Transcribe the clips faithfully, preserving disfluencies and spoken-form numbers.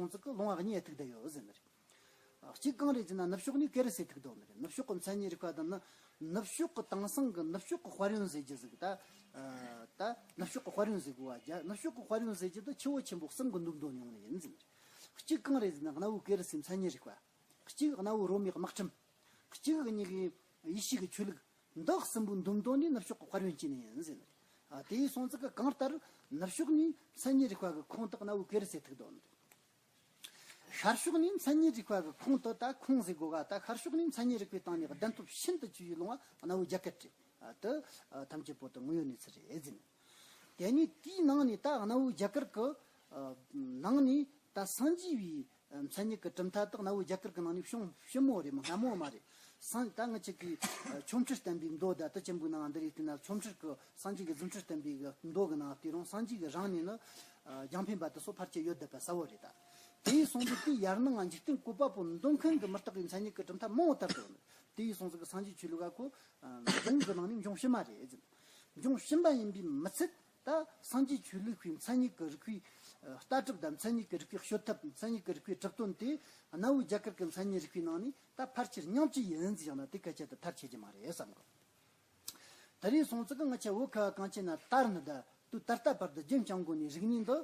ཁོང་ཚོ་གི་ལུང་བ་གཉིས་ཐུག་བསྡད་ཡོད་ཟེར་ནི་རེད། གཅིག་གང་རེད་ཟེར་ན། ནུབ་ཕྱོགས་ནས་ཀེ་རི་སེ་ཐུག་བསྡད་ནི་རེད། ནུབ་ཕྱོགས་ཀྱི་མཚན་ཉིད་རིག་པ་དང་ནི། ནུབ་ཕྱོགས་ཀྱི་དེང་སང་གི་ནུབ་ཕྱོགས་ཀྱི་དཔལ་ཡོན་ཟེར་རྒྱུ་ཟིག་ད། ད་ནུབ་ཕྱོགས་ཀྱི་དཔལ་ཡོན་ཟེར་དགོས་པ། རྒྱ་ནུབ་ཕྱོགས་ཀྱི་དཔལ་ཡོན་ཟེར་རྒྱུ་དེ་ཆུ་བོ་ཆེན་པོ་གསུམ་གྱི་འདུམ་དོན་ཡོང་ནི་ཡིན་ཟེར་ནི་རེད། གཅིག་གང་རེད་ཟེར་ན། གནའ་བོའི་ཀེ་རི་སེའི་མཚན་ཉིད་རིག་པ། གཅིག་གནའ་བོའི་རོ་མའི་དམག་ཁྲིམས། གཅིག་གཉིས་ཀྱི་ཡེ་ཤུ་གི་ཆོས་ལུགས། འདི་གསུམ་པོའི་འདུམ་དོན་ནས་ནུབ་ཕྱོགས་ཀྱི་དཔལ་ཡོན་སྐྱེས་ནི་ཡིན་ཟེར་ནི་རེད། ཨ། དེ་ཡིན་སོང་ཙི་གི་གང་ལྟར་ནུབ་ཕྱོགས་ནས་མཚན་ཉིད་རིག་པ་གི་ཁོངས་དེ་གནའ་བོའི་ཀེ་རི་སེ་ཐུག་བསྡད་ནི་རེད། ཤར་ཕྱོགས་ནས་མཚན་ཉིད་རིག་པ་གི་ཁོངས་དེ། ད་ཁོངས་ཟེར་དགོས་ག་ད་ཤར་ཕྱོགས་ནས་མཚན་ཉིད་རིག་པའི་སྟེང་ནས་གདན་ཐོབ་ཤིན་ཏུ་ཆེ་བའི་ལུང་བ་གནའ་བོའི་རྒྱ་གར་རེད། ཨ། དེ་ཨ་ཐམས་ཅད་པོ་དེ་དངོས་ཡོད་གནས་ཚུལ་རེད་ཟེར་ནི། དེ་ནས་དེའི་ནང་ནས་ད་གནའ་བོའི་རྒྱ་གར་གི་ཨ་ནང་ནས་ད་སངས་རྒྱས་པའི་ཨ་མཚན་ཉིད་ཀྱི་གྲུབ་མཐའ་དག་གནའ་བོའི་རྒྱ་གར་གྱི་ནང་ནས་བྱུང་ཞིབ་མོ་རེད་མོ། སྔ་མོ་མ་རེད། སངས་ད་ངི་ཆ་གི་ཨ་ཆོ་འཕྲུལ་བསྟན་པའི་མདོ་ད་དེ་ཆེན་པོའི་ནང་འདི་རེད་བལྟས་ན། ཆོ་འཕྲུལ་གྱི་སངས་རྒྱས་ཀྱི་རྫུ་འཕྲུལ་བསྟན་པའི་གི་མདོ་གི་ནང་བལྟས་རུང་། སངས་རྒྱས་ཀྱི་རང་ནས་ནི་ཨ་རྒྱང་འཕེན་པ་དེ་ཚོ་ཕལ་ཆེར་ཡོད་བསྡད་པ་གསལ་བོ་རེད་ད། དེ་ཡིན་སོང་ཙི་དེ་ཡར་ནང་ང་འཇིག་རྟེན་བཀོད་པ་པོ་འདོན་མཁན་གྱི་མུ་སྟེགས་ཀྱི་མཚན་ཉིད་ཀྱི་གྲུབ་མཐའ་མང་བོ་དར་འགྲོ་ནི། དེ་ཡིན་སོང་ཙི་གི་སངས་རྒྱས་ཆོས་ལུགས་ཨ་ཁོ་ཨ་འབྱུང་གི་ནང་ནས་འབྱུང་ཕྱི་མ་རེད་ཟེར། འབྱུང་ཕྱི་མ་ཡིན་པའི་མི་ཚད། ད་སངས་རྒྱས་ཆོས་ལུགས་པའི་མཚན་ཉིད་ཀྱི་རིག་པའི་ཨ་ལྟ་གྲུབ་དང་། མཚན་ཉིད་ཀྱི་རིག་པའི་སྤྱོད་ཐབས། མཚན་ཉིད་ཀྱི་རིག་པའི་གྲུབ་དོན་དེ་གནའ་བོའི་རྒྱ་གར་གྱི་མཚན་ཉིད་རིག་པའི་ནང་ནས་ད་ཕལ་ཆེར་ཉམས་ཀྱི་ཡིན་ཟེར་ཡང་ན་དེ་སྐད་ཆ་དེ་མཐར་ཆད་ཀྱི་མ་རེད་བསམ་གི། དེ་རིང་སོང་ཙི་གི་ང་ཆ་བོད་ཁ་བ་གངས་ཅན་ན་དར་ནི་ད། དུས་ད་ལྟ་བར་དུ་རྒྱུན་བསྐྱངས་དགོས་ནི་རིག་གནས་འདི།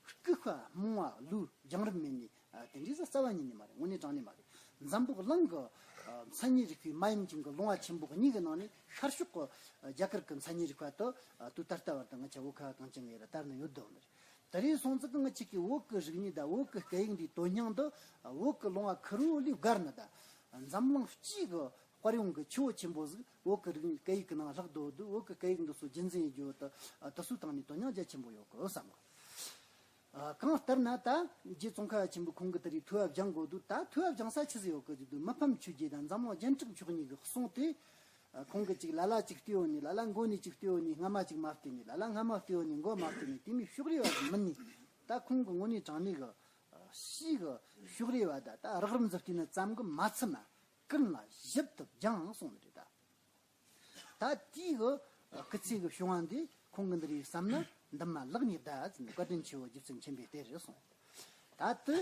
རྐུ་ཤ་རྨོངས་པ་ལུས་རྒྱང་རིང་མིན་ནི། ཨ་དེ་འདྲའི་ཟ་རྩ་བ་ཉིད་ནས་མ་རེད། དངོས་གནས་དྲང་གནས་མ་རེད། འཛམ་བུ་གླིང་གི་ཨ་མཚན་ཉིད་རིག་པའི་མ་ཡུམ་ཅན་གྱི་ལུང་བ་ཆེན་པོ་གཉིས་ཀྱི་ནང་ནས་ཤར་ཕྱོགས་ཀྱི་ཨ་རྒྱ་གར་གྱི་མཚན་ཉིད་རིག་པ་དེ་ཨ་དུས་ད་ལྟ་བར་དུ་ང་ཆ་བོད་ཁ་བ་གངས་ཅན་གྱི་ཡ་ར་དར་ནི་ཡོད་དོ་ནི་རེད། དེ་རིང་སོང་ཙི་གི་ང་ཆ་གི་བོད་ཀྱི་རིག་གནས་དང་བོད་ཀྱི་སྐད་ཡིག་འདིའི་དོན་སྙིང་འདི་ཨ་བོད་ཀྱི་ལུང་བ་ཁེར་བོ་ལས་བརྒལ་ནི་ད། འཛམ་གླིང་སྤྱིའི་གི་དཔལ་ཡོན་གྱི་ཆུ་བོ་ཆེན་པོ་ཟིག་བོད་ཀྱི་རིག་གནས་སྐད་ཡིག་གི་ནང་ལྷག་འདུག་འདུག་བོད་ཀྱི་སྐད་ཡིག་འདི་ཚོ་རྒྱུན་འཛིན་ཡེད་རྒྱུ་དེ་ཨ་དེ་ཚོའི་སྟེང་ནས་དོན་སྙིང་རྒྱ་ཆེན་པོ་ཡོད་གི་བསམ་གི། ཨ་གང་ལྟར་ན་ད་རྗེ་ཙོང་ཁ་པ་ཆེན་པོས་ཁོང་གི་དེ་རིང་ཐོས་པ་སྦྱང་དགོས་འདུག་ད་ཐོས་པ་སྦྱང་ས་ཆི་ཟིག་ཡོད་གི་འདུག་མི་ཕམ་ཆོས་རྒྱལ་དང་འཛམ་གླིང་རྒྱན་དྲུག་མཆོག་གཉིས་ཀྱི་གསུང་དེ། ཨ་ཁོང་གིས་ཅིག་ལ་ལ་ཅིག་བལྟས་ཡོད་ནི། ལ་ལ་མགོ་ནས་ཅིག་བལྟས་ཡོད་ནི། སྔ་མ་ཅིག་མ་བལྟས་ནི། ལ་ལ་སྔ་མ་བལྟས་ཡོད་ནི། མགོ་མ་བལྟས་ནི། དེ་མོའི་ཕྱོགས་རིས་པ་ཟིག་མིན་ནི། ད་ཁོང་གི་དངོས་གནས་དྲང་གནས་གི་ཨ་ཕྱིའི་གི་ཕྱོགས་རིས་པ་ད། ད་རགས་རིམ་ཟིག་བལྟས་ན་ཙམ་གི་མ་ཚིམ་མ། ཀུན་ལ་ཞིབ་ཏུ་སྦྱངས་གསུངས་ནི་རེད་ད། ད་དེའི་གི་སྐུ་ཚེ་གི་བྱུང་བ་འདི་ཁོང་གི་འདི་རེད་བསམ་ན་འདི་མ་ལག་ནས་བདའ་ཟེར་ནས། བཀའ་དྲིན་ཆེའོ་རྗེ་བཙུན་མཁྱེན་པའི་གཏེར་རེད་གསུངས། ད་དེ་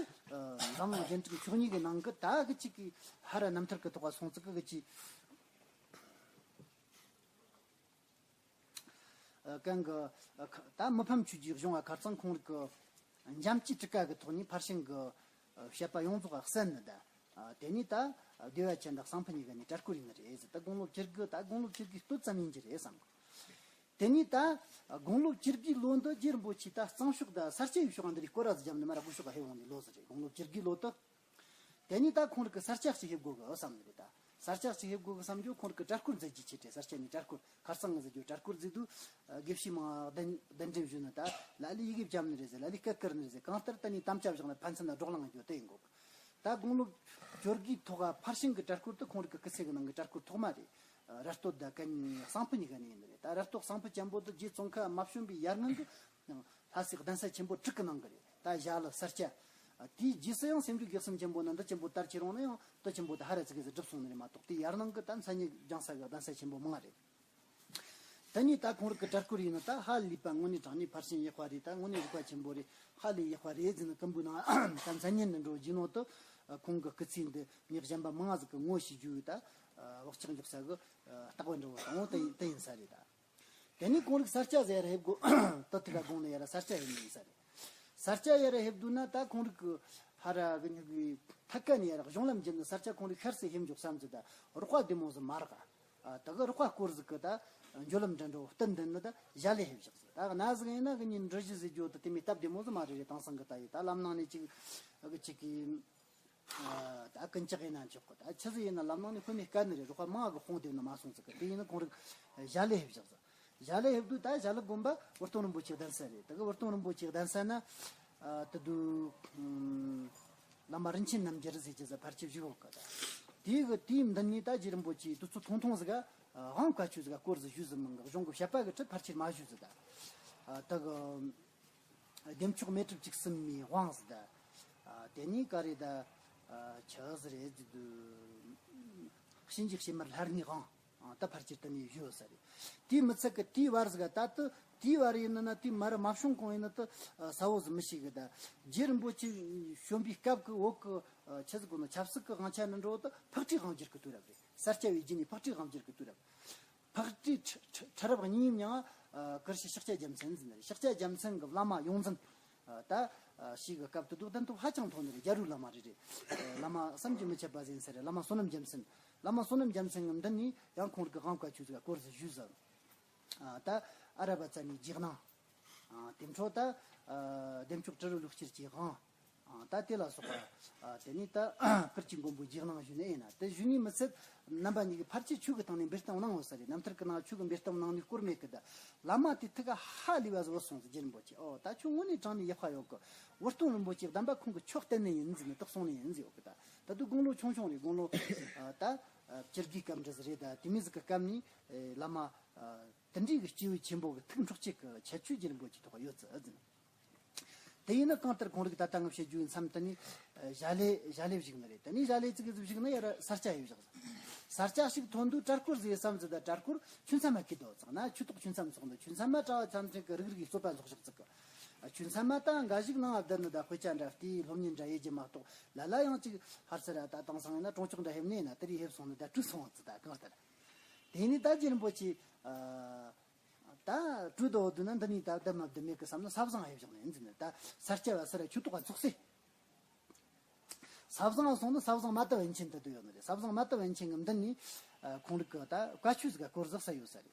འཛམ་གླིང་རྒྱན་དྲུག་མཆོག་གཉིས་ཀྱི་ནང་གི་ད་གི་ཅིག་གི་ཧ་ར་རྣམ་ཐར་གི་ཐོག་ག་སོང་ཙི་གི་གི་ཅིག་གང་གི་ད་མི་ཕམ་ཆོས་རྒྱལ་གཞུང་བ་ཁར་ཚང་ཁོང་རིག་གི་འཇམ་སྐྱིད་ཀྲི་ཀ་གི་ཐོག་ནས་ཕར་ཕྱིན་གི་བཤད་པ་ཡོངས་རྫོགས་གསན་ནི་ད། དེ་ནས་ད་བདེ་བ་ཅན་དང་གསང་ཕུ་གཉིས་ཀ་ནས་གྲྭ་སྐོར་ཡིན་ནི་རེད་ཟེར། ད་དགུང་ལོ་བཅུ་དགུ། ད་དགུང་ལོ་བཅུ་དགུའི་སྟོད་ཙམ་ཡིན་གྱི་རེད་བསམ་གི། དེ་ནས་ད་དགུང་ལོ་བཅུ་དགུའི་ལོ་འདི་རྗེ་རིན་པོ་ཆེ་ད་གཙང་ཕྱོགས་ད་ས་སྐྱ་ཡི་ཕྱོགས་འདི་རིག་སྐོར་ར་ཟིག་བརྒྱབ་ནི་མ་ར། སྒོ་ཕྱོགས་ཧེ་བོང་ནས་ལོ་ཟིག་རེད། དགུང་ལོ་བཅུ་དགུའི་ལོ་ད། དེ་ནས་ད་ཁོང་རིག་གི་ས་སྐྱ་ཅིག་ཕེབས་དགོས་གི་བསམ་ནི་རེད་ད། ས་སྐྱ་ཅིག་ཕེབས་དགོས་གི་བསམ་རྒྱུ། ཁོང་རིག་གི་གྲྭ་སྐོར་མཛད་རྒྱུ་ཆེ་དྲགས། ས་སྐྱ་ནས་གྲྭ་སྐོར། ཁར་ཚང་ང་ཟེར་རྒྱུ་གྲྭ་སྐོར་མཛད་དུས་དགེ་བཤེས་མང་གདན་གདན་འདྲེན་ཞུས་ནི་ད། ལ་ལས་ཡི་གེ་བརྒྱབ་ནི་རེད་ཟེར། ལ་ལས་སྐད་བསྐུར་ནི་རེད་ཟེར། གང་ལྟར་ད་ནི་དམ་བཅའ་བཞག་ནི་ཕན་ཚུན་ལ་བགྲོ་གླེང་རྒྱུ་དེ་ཡིན་དགོས་གི། ད་དགུང་ལོ་བཅོ་དགུའི་ཐོག་ག་ཕར་ཕྱིན་གི་གྲྭ་སྐོར་དེ་ཁོང་རིག་གི་སྐུ་ཚེ་གི་ནང་གི་གྲྭ་སྐོར་ཐོག་མ་རེད། ར་སྟོད་ད་གན་གསང་ཕུ་གཉིས་ཀ་ནས་ཡིན་ནི་རེད། ད་ར་སྟོད་གསང་ཕུ་ཆེན་པོ་དེ་རྗེ་ཙོང་ཁ་པ་མ་བྱོན་པའི་ཡར་སྔོན་གི་ཡང་ལྷ་སའི་གདན་ས་ཆེན་པོ་དྲུག་གི་ནང་གི་རེད། ད་ཞྭ་ལུ་ས་སྐྱ། དེའི་རྗེས་སུ་ཡང་སེམས་རྒྱུད་དགེ་གསུམ་ཆེན་པོ་ན་འདི་ཆེན་པོ་དར་ཁྱེར་རུང་ན་ཡང་དེ་ཆེན་པོ་དེ་ཧ་ར་ཙི་གེ་ཟིག་གྲུབ་སོང་ནི་རེད་མ་གཏོགས། དེའི་ཡར་སྔོན་གི་ད་མཚན་ཉིད་སྦྱང་ས་གི་གདན་ས་ཆེན་པོ་མང་རེད། དེ་ནས་ད་ཁོང་རིག་གི་གྲྭ་སྐོར་ཡིན་ན་ད་ཧ་ལས་པ་དངོས་གནས་དྲང་གནས་ཕར་ཕྱིན་ཡག་པ་རེད། ད་དངོས་གནས་རིག་པ་ཆེན་པོ་རེད། ཧ་ལས་ཡག་པ་རེད་ཟེར་ནས་ཀུན་པོའི་ནང་ད་མཚན་སྙན་དུ་འགྲོ་རྒྱུ་ནོ་དེ། ཁོང་གི་སྐུ་ཚེ་འདི་མི་གཞན་པ་མང་ཟིག་གི་ངོ་ཤེས་རྒྱུ་ད་བག་ཆགས་འཇོག་ས་གི་རྟགས་པ་འདྲ་བོ་དང་དེ་དེ་ཡིན་ས་རེད་ད། དེ་ནས་ཁོང་རིག་ས་སྐྱ་ཟེར་ཡར་ཕེབས་དགོས། ད་དེ་ག་དགོངས་ནས་ཡར་ས་སྐྱ་ཕེབས་ནི་ཡིན་ས་རེད། ས་སྐྱ་ཡར་ཕེབས་དུས་ན་ད་ཁོང་རིག་གི་ཧ་ར་གི་ཉུག་གི་ཐད་ཀ་ནས་ཡར་གཞུང་ལམ་བརྒྱུད་ནས་ས་སྐྱ་ཁོང་རིག་ཤར་སེ་ཕེབས་འཇུག་བསམ་ཟིག་ད་རོགས་པ་བདེ་མོ་ཟིག་མ་རག་ཨ་ད་གི་རོགས་པ་སྐོར་ཟིག་གི་ད་འགྲོ་ལམ་འདྲ་འགྲོ་བསྟུན་འདི་ནི་ད་ཞྭ་ལས་ཕེབས་བཞག་ཟིག་ད་གི་ན་ཟིག་ཡིན་ན་གི་ཉིན་འགྲུལ་བཞུད་ཟིག་རྒྱུ་ད་དེ་མོ་སྟབས་བདེ་མོ་ཟིག་མ་རེད་རེད། དེང་སང་གི་ད་ཡི་ད་ལམ་ནང་ནས་ཅིག་གི་ཅིག་གི་ད་ཀུན་ལྕགས་ཡིན་ན་ཆོག་གི། ད་ཆི་ཟིག་ཡིན་ན་ལམ་ནང་ནས་ཁོ་མོས་བཀལ་ནི་རེད། རོགས་པ་མང་གི་དཔུང་སྡེབ་ནི་མ་སོང་ཟིག་གི། དེ་ཡིན་ན་ཁོང་རིག་ཞྭ་ལས་ཕེབས་བཞག་ཟིག་ཞྭ་ལས་ཕེབས་དུས་ད་ཞྭ་ལུ་དགོན་པ་བུ་སྟོན་རིན་པོ་ཆེའི་གདན་ས་རེད། ད་གི་བུ་སྟོན་རིན་པོ་ཆེའི་གདན་ས་ན་ཨ་དེ་དུས་བླ་མ་རིན་ཆེན་རྣམ་རྒྱལ་ཟེར་གྱི་ཟིག་ཕལ་ཆེར་བཞུགས་ཡོད་གི། ད་དེ་གི་དེའི་མདུན་ནས་ད་རྗེ་རིན་པོ་ཆེས་དུས་ཚོད་ཐུང་ཐུང་ཟིག་ག་དབང་བཀའ་ཆོས་ཟིག་ག་སྐོར་ཟིག་ཞུས་ཟིག་མང་གི། གཞུང་གི་བཤད་པ་གི་ཁྲིད་ཕལ་ཆེར་མ་ཞུས་ཟིག་ད་ཨ་ད་གི་བདེ་མཆོག་མེ་སྒྲིབ་བཅུ་གསུམ་མའི་དབང་ཟིག་ད། ཨ་དེ་ནས་ག་རེ་ད། ཨ་ཆི་ཟིག་རེད་ཟེར་དུས། གཤིན་རྗེ་གཤེད་མར་ལྷ་ལྔའི་དབང་། ཨ། ད་ཕལ་ཆེར་དེ་ནས་བཞུགས་ས་རེད། དེའི་མི་ཚད་ཀྱི་དེའི་བར་ཟིག་ད་དུ་དེའི་བར་ཡིན་ན་ན་དེའི་མ་ར་མ་བྱུང་གོང་ཡིན་ན་དུ་ས་བོ་ཟིག་མི་ཤེས་གི། ད་རྗེ་རིན་པོ་ཆེ་བྱོན་པའི་སྐབས་ཀྱི་འོག་གི་ཆི་ཟིག་གོ་ནོ་ཆབ་སྲིད་ཀྱི་དབང་ཆ་ནི་འགྲོ་དུ་ཕག་གྲུའི་དབང་སྒྱུར་གྱི་དུས་རབས་རེད། ས་སྐྱ་བའི་རྗེས་ནས་ཕག་གྲུའི་དབང་སྒྱུར་གྱི་དུས་རབས། ཕག་གྲུའི་ཁྲི་ཁྲི་ཁྲི་རབས་གཉིས་མྱང་ཀིར་ཤི་ཤཱཀྱ་རྒྱལ་མཚན་ཟིན་ནི་རེད། ཤཱཀྱ་རྒྱལ་མཚན་གྱི་བླ་མ་ཡོངས་འཛིན། ད་ཞིག་གི་སྐབས་དུ་འདུག་གདན་ཐོབ་ཧ་ཅང་མཐོ་ནི་རེད། རྒྱལ་རུ་བླ་མ་རེད་རེད། བླ་མ་བསམ་གྱིས་མི་ཁྱབ་པ་ཟིན་ས་རེད། བླ་མ་བསོད་ནམས་རྒྱལ་མཚན། བླ་མ་བསོད་ནམས་རྒྱལ་མཚན་གྱི་མདུན་ནས་ཡང་ཁོང་རིག་གི་དབང་བཀའ་ཆོས་ཟིག་སྐོར་ཟིག་ཞུས་ཟིན། ད་ཨ་ར་བ་ཙ་ནི་རྗེས་གནང་། དེ་འཕྲོ་ད་བདེ་མཆོག་སྤྲུལ་རོ་ལུགས་སྤྱིར་གྱི་དབང་། ད་དེ་ལ་སོགས་པ། དེ་ནས་ད་ཀིར་གྱི་མགོན་པོའི་རྗེས་གནང་ཞུས་ནས་ཡིན་ན། དེ་ཞུས་ནས་མི་ཚད་རྣམ་པ་གཉིས་ཀྱི་ཕལ་ཆེར་ཆོས་ཀྱི་སྟེང་ནས་འབེལ་གཏམ་གནང་ཡོད་ས་རེད། རྣམ་ཐར་གྱི་ནང་ཆོས་ཀྱི་འབེལ་གཏམ་གནང་ནས་སྐོར་མེད་གི། ད་བླ་མ་དེ་ཐུགས་ཧ་ལས་པ་ཟིག་སོང་ཟིག་རྗེ་རིན་པོ་ཆེ། ཨོ་ད་ཁྱོད་དངོས་གནས་དྲང་ནས་ཡག་པ་ཡོད་གི། འུར་སྟོང་རིན་པོ་ཆེ་གདམས་པ་ཁོང་གི་ཆོས་བསྟན་ནས་ཡིན་ཟིག་ནི་དག་སོང་ནས་ཡིན་ཟིག་ཡོད་གི། ད་ད་དུ་དགུང་ལོ་ཆུང་ཆུང་རེད། དགུང་ལོ་ད་བཅུ་དགུའི་སྐབས་འདྲ་ཟིག་རེད། ད་དེ་མི་ཟིག་གི་སྐབས་ནས་བླ་མ་དེ་འདྲའི་གི་སྐྱེས་བུ་ཆེན་པོ་གི་ཐུགས་འཕྲོག་བྱེད་གི་ཁྱད་ཆོས་རྗེ་རིན་པོ་ཆེ་ཐོག་ཡོད་ཟིག་ཟིན། དེ་ཡིན་ན་གང་ལྟར་ཁོང་རིག་ད་ལྟ་ངས་བཤད་རྒྱུའི་མཚམས་དེ་ནས་ཨ་ཞྭ་ལེ་ཞྭ་ལེ་བཞུགས་ནི་རེད། དེ་ནས་ཞྭ་ལེ་ཙིག་གེ་ཟིག་བཞུགས་ན་ཡར་ས་སྐྱ་ཡི་བཞག་ས་སྐྱ་ཞིག་ཐོན་དུས་གྲྭ་སྐོར་ཟིག་བསམ་ཟིག་ད་གྲྭ་སྐོར་ཆོས་མཚམས་མ་ཁུལ་དུ་ཚང་ན་ཆོས་ཐོག་ཆོས་མཚམས་ཚོགས་འདུ། ཆོས་མཚམས་མ་གྲྭ་བ་ཚང་ཚང་གི་རིགས་རིགས་གཙོ་པ་ཚོགས་ཞག་ཙིག་གི། ཆོས་མཚམས་མ་ད་འགའ་ཞིག་ནང་བསྡད་ནི་ད་དཔེ་ཆ་འདྲ་བལྟས་སློབ་གཉེར་འདྲ་ཡེད་རྒྱུ་མ་གཏོགས། ལ་ལ་ཡང་ཅིག་ཧར་ཚུར་ད་དེང་སང་ཡིན་ན་གྲོང་ཆོག་འདྲ་ཕེབས་ནས་ཡིན་ན་དེ་རིགས་ཕེབས་སོང་ནི་ད་བཀྲུས་སོང་ཙི་ད་གང་ལྟར། དེ་ནས་ད་རྗེ་རིན་པོ་ཆེ་ཨ། ད་བྲོས་དོ་བ་དུ་ན་འདི་ནས་ད་བསྡད་མ་བསྡད་མེད་གི་བསམ་ན་ས་བཟང་ཧེ་བཞག་ནས་འཛིན་ནས། ད་ས་སྐྱ་བ་སི་ར་ཆོས་ཐོག་ག་འཚོགས་སེ། ས་བཟང་སོང་ན་ས་བཟང་མ་ཏི་པཎ་ཆེན་དུ་འདུག་ཡོད་ནི་རེད། ས་བཟང་མ་ཏི་པཎ་ཆེན་གི་མདུན་ནས་ཁོང་རིག་གི་ད་བཀའ་ཆོས་ཟིག་ག་སྐོར་ཟག་ས་ཡོད་ས་རེད།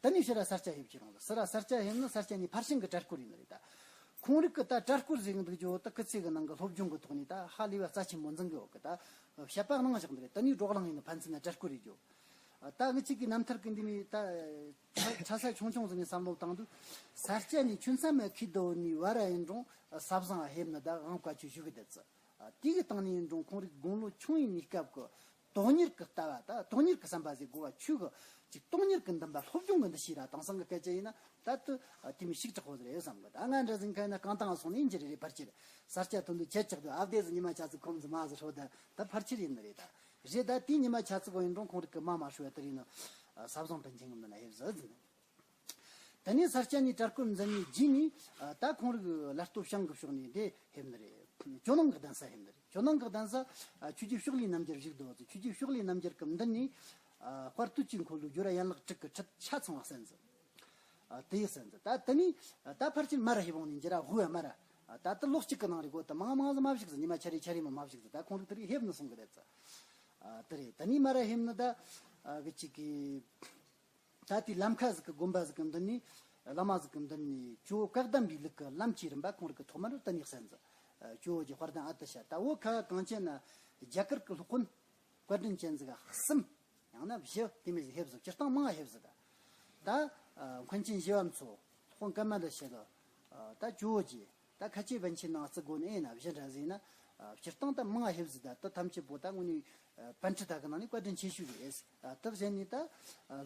དེ་ནས་ཕྱིར་ར་ས་སྐྱ་ཧེབ་ཀྱི་རང་ཟིག་སི་ར་ས་སྐྱ་ཧེབ་ན་ས་སྐྱ་ནས་ཕར་ཕྱིན་གི་གྲྭ་སྐོར་ཡིན་ནི་རེད། ད་ཁོང་རིག་གི་ད་གྲྭ་སྐོར་ཟིག་འདུག་རྒྱུ་ད་སྐུ་ཚེ་གི་ནང་གི་སློབ་སྦྱོང་གི་ཐོག་ནས་ད་ཧ་ལས་པ་རྩ་ཆེན་པོ་འཛིན་གི་ཡོད་གི། ད་བཤད་པ་གནང་བཞག་ནི་རེད། དེ་ནས་བགྲོ་གླེང་ཡིན་ན་ཕན་ཚུན་ན་གྲྭ་སྐོར་ཡེད་རྒྱུ། ད་ངི་གཅིག་གི་རྣམ་ཐར་གི་འདི་མི་ད་ཆ་ཆ་ས་ཆུང་ཆུང་ཟིག་ནས་བསམ་བློ་བཏང་དུས། ས་སྐྱ་ནས་ཆུན་ས་མ་ཁི་དོ་ནི་བ་ར་ཡིན་རུང་ས་བཟང་ཧེབ་ན་ད་དབང་བཀའ་ཆོས་ཞུ་གི་བསྡད་ཙི། དེ་གི་སྟེང་ནས་ཡིན་རུང་ཁོང་རིག་དགུང་ལོ་ཆུང་ཡིན་ནི་སྐབས་ཀྱི་དོན་གཉེར་གྱི་ལྟ་བ། ད་དོན་གཉེར་གྱི་བསམ་པ་ཟིག་དགོས་པ། ཆོས་གི་ཅིག་དོན་གཉེར་གྱི་འདུན་པ་སློབ་སྦྱོང་གི་འདུ་ཤེས་ར་དེང་སང་གི་སྐད་ཆ་ཡིན་ན་ད་དུ་དེ་མི་ཞིག་དྲག་པོ་ཟིག་རེད་བསམ་གི། ད་ང་འདྲ་ཟིག་ཁ་ན་གང་དང་སོང་ནས་འཇིར་རེ་རེ་ཕར་ཆེར་ས་སྐྱ་དོན་དུ་ཆེད་ཆག་དུ་ཨ་བདེ་ཟིག་ཉི་མ་ཆ་ཚིག་ཁོམ་ཟིག་མ་ཟིག་ཧྲོ་ད་ད་ཕར་ཆེར་ཡིན་ནི་རེད། ད་རེད། ད་དེ་ཉི་མ་ཆ་ཚིག་གོ་ཡིན་རུང་ཁོང་རིག་གི་མ་མ་ཧྲོ་ཡ་དེ་རིང་ནི་ས་བཟང་དྲིན་ཆེན་གི་མི་ན་ཧེབ་ཟི་ཟིན། དེ་ནས་ས་སྐྱ་ནས་གྲྭ་སྐོར་འཛིན་ནས་རྗེས་ནས་ད་ཁོང་རིག་ལ་སྟོད་བྱང་གི་ཕྱོགས་ནས་དེ་ཧེབ་ནི་རེད། ཇོ་ནང་གི་གདན་ས་ཧེབ་ནི་རེད། ཇོ་ནང་གི་གདན་ས་ཆོས་རྗེ་ཕྱོགས་ལས་རྣམ་རྒྱལ་བཞུགས་འདུག་ཟེར། ཆོས་རྗེ་ཕྱོགས་ལས་རྣམ་རྒྱལ་གི་མདུན་ནས་དཔལ་སྟོད་ཀྱི་འཁོར་ལོ་སྦྱོར་བ་ཡན་ལག་དྲུག་གི་ཁྲིད་ཆ་ཚང་བ་གསན་ཟིན། དེ་ཡི་གསན་ཟིན། ད་དེ་ནས་ད་ཕར་ཕྱིན་མ་ར་ཧེ་བོང་ནས་འགྱུར་ར་ཧུ་བ་མ་ར། ད་ད་ལོ་གཅིག་གི་ནང་རེ་གོ་ད་མང་མང་ཟིག་མ་བཞུགས་ཟིན། ཉི་མ་ཆ་རེ་ཆ་རེ་མ་མ་བཞུགས་ཟིན། ད་ཁོང་རིག་དེ་རིགས་ཧེབ་ནི་སོང་གི་རེད་ཙི། དེ་རེད། དེ་ནས་མ་ར་ཧེབ་ནི་ད་གི་ཅིག་གི་ད་དེ་ལམ་ཁ་ཟིག་གི་དགོན་པ་ཟིག་གི་མདུན་ནས་བླ་མ་ཟིག་གི་མདུན་ནས་ཇོ་བོ་བཀའ་གདམས་པའི་ལུགས་ཀྱི་ལམ་གྱི་རིམ་པ་ཁོང་རིག་གི་ཐོག་མར་གཏན་ནས་གསན་ཟིན། ཇོ་བོ་རྗེ་དཔལ་ལྡན་ཨ་ཏི་ཤ། ད་བོད་ཁ་གངས་ཅན་ན་རྒྱ་གར་གྱི་སློབ་དཔོན་བཀའ་དྲིན་ཅན་ཟིག་གསུམ། ཡང་ན་བཞི་དེ་མི་ཟིག་ཧེབ་ཟིག་སྤྱིར་བཏང་མང་ང་ཧེབ་ཟིག་ད་ད་མཁན་ཆེན་ཞི་བ་འཚོ། སློབ་དཔོན་ཀ་མ་ལ་ཤཱི་ལ། ད་ཇོ་བོ་རྗེ། ད་ཁ་ཆེ་པཎ་ཆེན་ནང་བརྩི་དགོས་ནི་ཨེ་ན་བཞི་འདྲ་ཟིག་ན། སྤྱིར་བཏང་ད་མང་ང་ཧེབ་ཟིག་ད་དེ་ཐམས་ཅད་པོ་ད་དངོས་གནས་པཎ་ཁྲི་ད་གི་ནང་ནས་བཀའ་དྲིན་ཆེ་ཤོས་རེད། ད་གཞན་ནས་ད་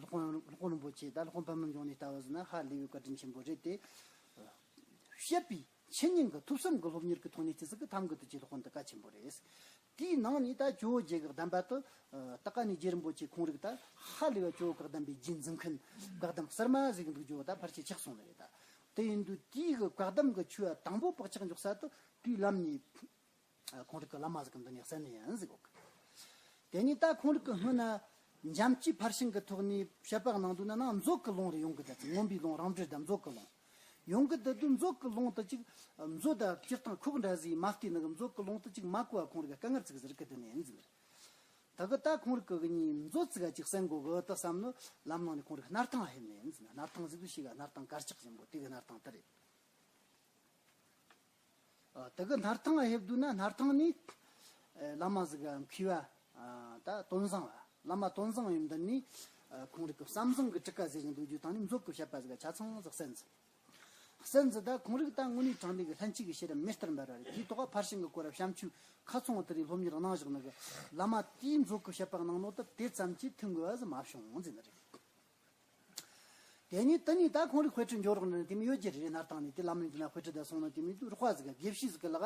སློབ་དཔོན་སློབ་དཔོན་རིན་པོ་ཆེ། ད་སློབ་དཔོན་པདྨ་འབྱུང་གནས་ལྟ་བུ་ཟིག་ན་ཧ་ལས་པའི་བཀའ་དྲིན་ཆེན་པོ་རེད་དེ། བཤད་པའི་ཆོས་ཉན་གྱི་ཐོས་བསམ་གྱི་སློབ་གཉེར་གྱི་ཐོག་ནས་བརྩིས་ཟིག་གི་ཐམ་གི་དུ་ཅི་ལོག་ཧོན་དུ་གལ་ཆེན་པོ་རེད། དེའི་ནང་ནས་ད་ཇོ་བོ་རྗེ་གི་གདམས་པ་དུ། ད་ཀ་ནས་རྗེ་རིན་པོ་ཆེ་ཁོང་རིག་ད་ཧ་ལས་པ་ཇོ་བོ་བཀའ་གདམས་པའི་རྗེས་འཛིན་མཁན་བཀའ་གདམས་གསར་མ་ཟིག་འདུག་ཇོ་བོ་ད་ཕལ་ཆེར་ཆགས་སོང་ནི་རེད། ད་དེ་ཡིན་དུས་དེའི་གི་བཀའ་གདམས་གི་ཆོས་དང་པོ་བག་ཆགས་འཇོག་ས་དུ་དུས་ལམ་ནས། ཁོང་རིག་གི་བླ་མ་ཟིག་གི་མདུན་ནས་གསན་ནི་ཡིན་ཟིག་གོ། དེ་ནས་ད་ཁོང་རིག་གི་སྔོན་ན་འཇམ་སྤྱི་ཕར་ཕྱིན་གི་ཐོག་ནས་བཤད་པ་གནང་དུས་ན་ན་མཛོད་གི་ལུང་རེ་ཡོང་གི་ད་ཚེ་མངོན་པའི་ལུང་རང་འགྲེལ་དང་མཛོད་གི་ལུང་ཡོང་གི་ད་དུས་མཛོད་གི་ལུང་དུ་ཅིག་མཛོད་ད་སྤྱིར་བཏང་ཁོག་འདྲ་ཟིག་མ་བལྟས་ནི་གི་མཛོད་གི་ལུང་དུ་ཅིག་མ་གོ་བ་ཁོང་རིག་གི་དཀའ་ངལ་ཙིག་ཟིག་རིག་གི་དེ་ནས་ཡིན་ཟིག་ད་གི་ད་ཁོང་རིག་གི་གི་ཉིན་མཛོད་ཙིག་ག་ཅིག་གསན་གོ་གི་ད་བསམ་ནི་ལམ་ནང་ནས་ཁོང་རིག་སྣར་ཐང་ཧེ་ནས་ཡིན་ཟིག་སྣར་ཐང་ཟིག་ཏུ་ཞིག་ག་སྣར་ཐང་གར་ཆག་ཆེན་པོ་དེ་གི་སྣར་ཐང་དེ་རེད། ཨ། དེ་གི་སྣར་ཐང་ལ་ཕེབས་དུས་ན་སྣར་ཐང་ནས་ཨ་བླ་མ་ཟིག་ག་མཁས་པ་ཨ་ད་དོན་བཟང་བ། བླ་མ་དོན་བཟང་ཡོད་མདུན་ནས་ཨ་ཁོང་རིག་གི་བསམ་བཟང་གི་ཊཱི་ཀ་ཟེར་བཞིན་འདུག་རྒྱུ་དང་ནི་མཛོད་གི་བཤད་པ་ཟིག་ག་ཆ་ཚང་ཟིག་གསན་ཟིག་གསན་ཟིག་ད་ཁོང་རིག་ད་དངོས་གནས་དྲང་གནས་གི་ལྷན་སྐྱེས་ཀྱི་ཤེས་རབ་མེ་ལྟར་འབར་བ་རེད། དེའི་ཐོག་ཕར་ཕྱིན་གི་སྐོར་བྱམས་ཆོས་ཁ་ཚང་བ་དེ་རིགས་སློབ་གཉེར་གནང་བཞག་ནི་གི་བླ་མ་དེའི་མཛོད་གི་བཤད་པ་གནང་ནོ་ད་དེ་ཙམ་གྱིས་ཐུན་གི་བ་ཟིག་མ་བྱུང་ཟེར་ནི་རེད། དེ་ནས་དེ་ནས་ད་ཁོང་རིག་དཔེ་ཁྲིད་འཇོག་རོགས་ནི་དེ་མི་ཡོད་ཀྱི་རེད། སྣར་ཐང་ནས་དེ་ལམ་རིམ་དེ་ན་དཔེ་ཁྲིད་ད་སོང་ན་དེ་མི་འདུག་རོགས་པ་ཟིག་ག་དགེ་བཤེས་ཟིག་གི་ལག་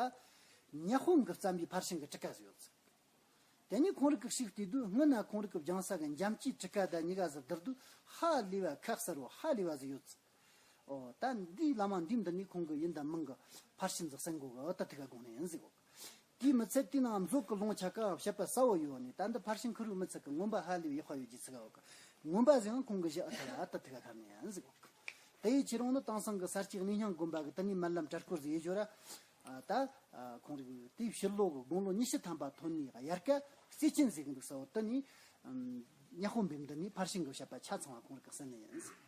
ཉ་དཔོན་གི་བརྩམས་པའི་ཕར་ཕྱིན་གི་ཊཱི་ཀ་ཟིག་ཡོད་ཟིག་དེ་ནས་ཁོང་རིག་གི་ཞིག་བལྟས་དུས། སྔོན་ན་ཁོང་རིག་གི་སྦྱང་ས་གི་འཇམ་སྐྱེས་གྲུ་ཁ་དང་གཉིས་ཀ་ཟིག་བསྡུར་དུས། ཧ་ལས་པ་ཁ་གསལ་བོ། ཧ་ལས་པ་ཟིག་ཡོད་ཚུལ། ཨོ། ད་འདིའི་བླ་མ་འདི་འདི་ནས་ཁོང་གི་ཡིན་དང་མིན་གི་ཕར་ཕྱིན་ཟིག་གསན་དགོས་གི། ཨོ། ད་དེ་ག་དགོངས་ནས་ཡིན་ཟིག་གོ། དེའི་མི་ཚད་དེའི་ནང་མཛོད་གི་ལུང་ཆ་ག་བཤད་པ་གསལ་བོ་ཡོད་ནས། ད་འདི་ཕར་ཕྱིན་ཁུ་རུ་མི་ཚད་གི་མངོན་པ་ཧ་ལས་པའི་ཡག་པ་ཡོད་ཀྱི་ཚིག་ག་ཡོད་གི། མངོན་པ་ཟིག་ཡང་ཁོང་གི་བཞི་ཨ་ཐ་ཡ། ཨ་ད་དེ་ག་ཐ་ནས་ཡིན་ཟིག་གོ། དེ་ཡི་ཁྱེད་རང་ནི་དེང་སང་གི་ས་སྐྱའི་གནས་རྙིང་དགོན་པ་གི་དེ་ནས་སྨོན་ལམ་གྲྭ་སྐོར་ཟིག་ཡེ་ཞོར་ར། ཨ། ད་ཨ་ཁོང་རིག་དེའི་ཕྱི་ལོ་གི་དགུང་ལོ་ཉི་ཤུ་ཐམ་པ་ཐོན་ནས་དབྱར་ཁ་རྩེ་ཆེན་ཟེར་གི་འདུག་ས་བོ། དེ་ནས་ཨམ་ཉ་དཔོན་པའི་མདུན་ནས་ཕར་ཕྱིན་གི་བཤད་པ་ཆ་ཚང་བ་ཁོང་རིག་གི་གསན་ནས་ཡིན།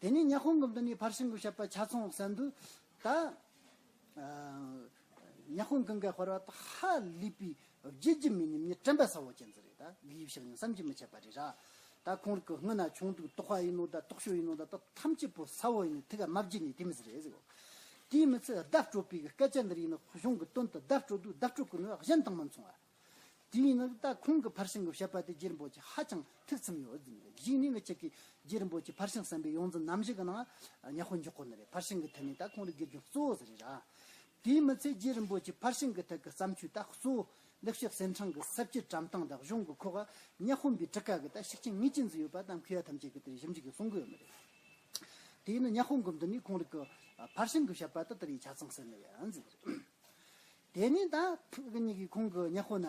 དེ་ནས་ཉ་དཔོན་གི་མདུན་ནས་ཕར་ཕྱིན་གི་བཤད་པ་ཆ་ཚང་བ་གསན་དུས། ད་ཨ་ཉ་དཔོན་ཀུན་དགའ་དཔལ་བ་ད་ཧ་ལས་པའི་བརྗེད་རྒྱུ་མེད་ནི་མྱི་དྲན་པ་གསལ་བོ་ཅན་ཟིག་རེད། ད་དགེ་བའི་བཤེས་གཉེན་བསམ་གྱིས་མི་ཁྱབ་པ་རེད་ར། ད་ཁོང་རིག་གི་སྔོན་ན་ཆུང་དུས་དོགས་པ་ཡིན་ནོ། ད་དོགས་གཅོད་ཡིན་ནོ། ད་ད་ཐམས་ཅད་པོ་གསལ་བོ་ཡིན་ནི་དེ་ག་མ་བརྗེད་ནི་དེ་མི་ཟིག་རེད་ཟེར་གོ། དེའི་མི་ཚད་བརྡ་སྤྲོད་པའི་གི་སྐད་ཆ་འདི་རིགས་ནི་གཞུང་གི་དོན་དུ་བརྡ་སྤྲོད་དུས། བརྡ་སྤྲོད་གི་ནི་གཞན་དང་མི་མཚུངས་པ། དེ་ཡིན་ན་ད་ཁོང་གི་ཕར་ཕྱིན་གྱི་བཤད་པ་དེ་རྗེ་རིན་པོ་ཆེ་ཧ་ཅང་ཐུགས་བསམ་ཡོད་ཟིན་རེད། གཞུག་ནས་ངེད་ཅག་གིས་རྗེ་རིན་པོ་ཆེ་ཕར་ཕྱིན་བསམ་པའི་ཡོངས་འཛིན་རྣམ་བཞི་གི་ནང་ཉ་དཔོན་འཇོག་གོ་ནི་རེད། ཕར་ཕྱིན་གྱི་ཐད་ནས་ད་ཁོང་རིག་དགེ་སྦྱོང་གཙོ་བོ་ཟིག་རེད་ར། དེའི་མི་ཚད་རྗེ་རིན་པོ་ཆེ་ཕར་ཕྱིན་གྱི་ཐད་ཀྱི་བརྩམས་ཆོས་ད་གཙོ་བོ་ལེགས་བཤད་གསེར་ཕྲེང་གི་ས་བཅད་བཀྲམ་སྟངས་དང་གཞུང་གི་ཁོག་ཉ་དཔོན་པའི་གྲུ་ཁ་གི་ད་ཤུགས་རྐྱེན་ངེས་ཅན་ཟིག་ཡོད་པ་དང་མཁས་པ་ཐམས་ཅད་ཀྱིས་དེར་ཞིབ་འཇུག་གིས་གསུང་གི་ཡོད་ནི་རེད། དེ་ཡིན་ན་ཉ་དཔོན་གྱི་མདུན་ནས་ཁོང་རིག་གི་ཕར་ཕྱིན་གྱི་བཤད་པ་ད་དེ་རིགས་ཆ་ཚང་གསན་ནི་ཡིན་ཟིན་རེད། དེ་ནས་ད་ཕུག་གི་ཉིད་ཀྱིས་ཁོང་གི་ཉ་དཔོན་ན་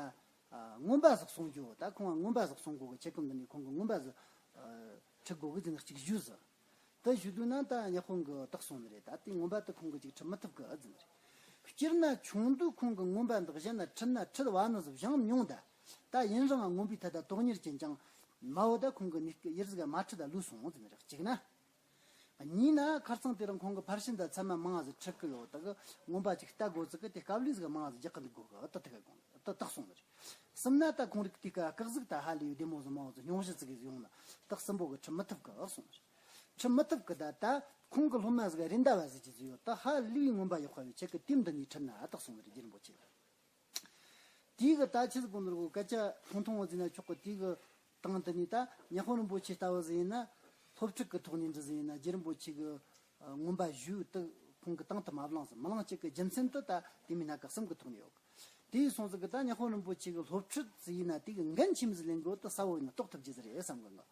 ཨ་མངོན་པ་ཟིག་གསུང་རྒྱུ། ད་ཁོང་མངོན་པ་ཟིག་གསུང་དགོས་གི། ཁྱེད་ཀྱི་མདུན་ནས་ཁོང་གི་མངོན་པ་ཟིག་ཨ་ཁྲིད་དགོས་གི་ཟེར་ནས་གཅིག་ཞུས་ཟིན། ད་ཞུ་དུས་ན་ད་ཉ་དཔོན་གི་བདག་གསུང་ནི་རེད། ད་དེ་མངོན་པ་དེ་ཁོང་གི་ཅིག་ཁྲིད་མི་ཐུབ་གི་ཨ་ཟིན་རེད། སྤྱིར་ན་ཆུང་དུས་ཁོང་གི་མངོན་པ་འདི་གཞན་ན་ཁྲིད་ན་ཁྲིད་བ་ནི་ཟིག་བཞེངས་མྱོང་། ད་ད་ཡིན་རུང་མངོན་པའི་ཐད་ད་དོགས་གཉེར་ཅན་ཅང་མ་འོ། ད་ཁོང་གི་ནི་ཡུལ་ཟིག་མ་ཁྲིད་ད་ལུས་སོང་ཟིན་རེད། གཅིག་ན། གཉིས་ན་ཁར་ཚང་དེ་རིང་ཁོང་གི་ཕར་ཕྱིན་ད་ཚད་མ་མང་ང་ཟིག་ཁྲིད་གི་ཡོད། ད་གི་མངོན་པ་ཅིག་ལྟ་དགོས་ཟིག་གི་དེ་དཀའ་ལས་ཟིག་མང་ང་ཟིག་རྒྱག་གི་འདུག་གོ་གི། ད་དེ་ག་དགོངས་ད་བདག་གསུང་ནི་རེད། གསུམ་ན་ད་ཁོང་རིག་དེ་ཀ་སྐག་ཟིག་ད་ཧ་ལས་ཡོད། བདེ་མོ་ཟིག་མང་ང་ཟིག་སྙུང་གཞི་ཟིག་གི་ཟིག་ཡོང་ན་ད་གསུམ་པོ་གི་ཁྲིད་མི་ཐུབ་གི་གསུང་ནི་རེད། ཁྲིད་མི་ཐུབ་གི། ད་ད་ཁོང་གི་སློབ་མ་ཟིག་རེད་མདའ་བ་ཟིག་ཅིག་ཟིག་ཡོད། ད་ཧ་ལས་པའི་མངོན་པ་ཡག་པ་ཡོད། ཁྱེད་ཀྱི་དེ་མདུན་ནས་ཁྲིད་ན་ཨ་བདག་གསུང་ནི་རེད། རྗེ་རིན་པོ་ཆེ། དེའི་གི་ད་ཆི་ཟིག་གོ་ནོར་གོ་སྐད་ཆ་ཐུང་ཐུང་བ་ཟིན་ན་ཆོག་གི། དེའི་གི་སྟེང་དུ་ནི་ད་ཉ་དཔོན་རིན་པོ་ཆེ་ལྟ་བུ་ཟིག་ཡིན་ན་སློབ་ཁྲིད་ཀྱི་ཐོག་ནས་འདྲ་ཟིག་ཡིན་ན་རྗེ་རིན་པོ་ཆེ་གི་ཨ་མངོན་པ་ཞུས་ཏེ་ཁོང་གི་སྟེང་དུ་མ་བླངས་ཟིག་མ་བླངས་ཅིག་གི་རྒྱུ་མཚན་དུ་ད་དེ་མིན་ན་གི་གསུམ་གི་ཐོག་ནས་ཡོད། དེ་ཡིན་སོང་ཟིག་གི་ད་ཉ་དཔོན་རིན་པོ་ཆེ་གི་སློབ་ཁྲིད་ཟིག་ཡིན་ན་དེ་གི་འགན་ཆི་མོ་ཟིག་ལེན་དགོས་དེ་གསལ་བོ་ཡིན་ན་རྟོགས་ཐུབ་རྒྱུ་ཟིག་རེད་བསམ་གི་ང་།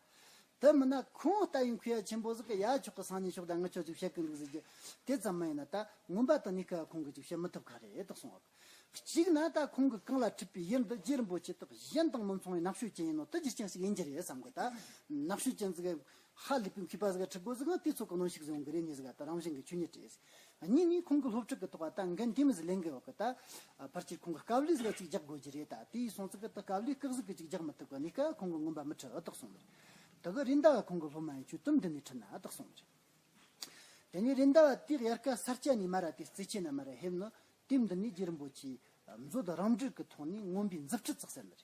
དེ་མིན་ན་ཁོང་ལྟ་ཡིན་མཁས་པ་ཆེན་པོ་ཟིག་གི་ཡ་ཆོག་གི་སང་ཉིན་ཆོག་ད་ངི་ཆོ་ཅིག་བཤད་གི་འདུག་ཟེར་རྒྱུ་དེ་ཙམ་མ་ཡིན་ན། ད་མངོན་པ་དང་གཉིས་ཀ་ཁོང་གིས་ཅིག་བཤད་མི་ཐུབ་ཁ་རེད་དེ་གསུངས་པ། གཅིག་ན་ད་ཁོང་གི་རྐང་ལ་ཁྲིད་པའི་ཡུལ་འདི་རྗེ་རིན་པོ་ཆེ་དག་གཞན་དང་མི་མཚུངས་པའི་ནག་ཤོས་ཅན་ཡིན་ནོ། དེ་རྒྱུ་རྐྱེན་ཞིག་ཡིན་རྒྱུ་རེད་བསམ་གི། ད་ནག་ཤོས་ཅན་ཟིག་ཧ་ལས་པའི་མཁས་པ་ཟིག་ཁྲིད་དགོས་ཟིག་དེ་ཚོ་གི་གནོན་ཤུགས་ཟིག་ཡོང་གི་རེད། ནི་ཟིག་ད་རང་བཞིན་གི་ཆོས་ཉིད་རེད། གཉིས་ནི་ཁོང་གི་སློབ་ཁྲིད་ཀྱི་ཐོག་ད་འགན་དེ་མོ་ཟིག་ལེན་གི་ཡོད་གི། ད་ཕལ་ཆེར་ཁོང་གི་དཀའ་ལས་ཟིག་ཅིག་རྒྱག་དགོས་རྒྱུ་རེད། ད་དེ་ཡིན་སོང་ཙིག་གི་ད་དཀའ་ལས་སྐག་ཟིག་གི་ཅིག་རྒྱག་མི་ཐུབ་གི། ནི་ཀ་ཁོང་གི་མངོན་པ་མི་ཁྲིད་ཨ་བདག་གསུངས་ནི་རེད། ད་གི་རེད་མདའ་བ་ཁོང་གི་སློབ་མ་ཡིན་ཆོས་དུམ་འདི་ནས་ཁྲིད་ན་ཨ་བདག་གསུངས་ནི་རེད། དེ་ནས་རེད་མདའ་བ་དེའི་དབྱར་ཁ་ས་སྐྱ་ནས་མར་ར་དེ་རྩེ་ཆེན་ན་མར་ར་ཕེབས་ནོ། དེ་མདུན་ནས་རྗེ་རིན་པོ་ཆེས་མཛོད་རང་འགྲེལ་གྱི་ཐོག་ནས་མངོན་པའི་མཛུབ་ཁྲིད་ཙིག་གསན་ནི་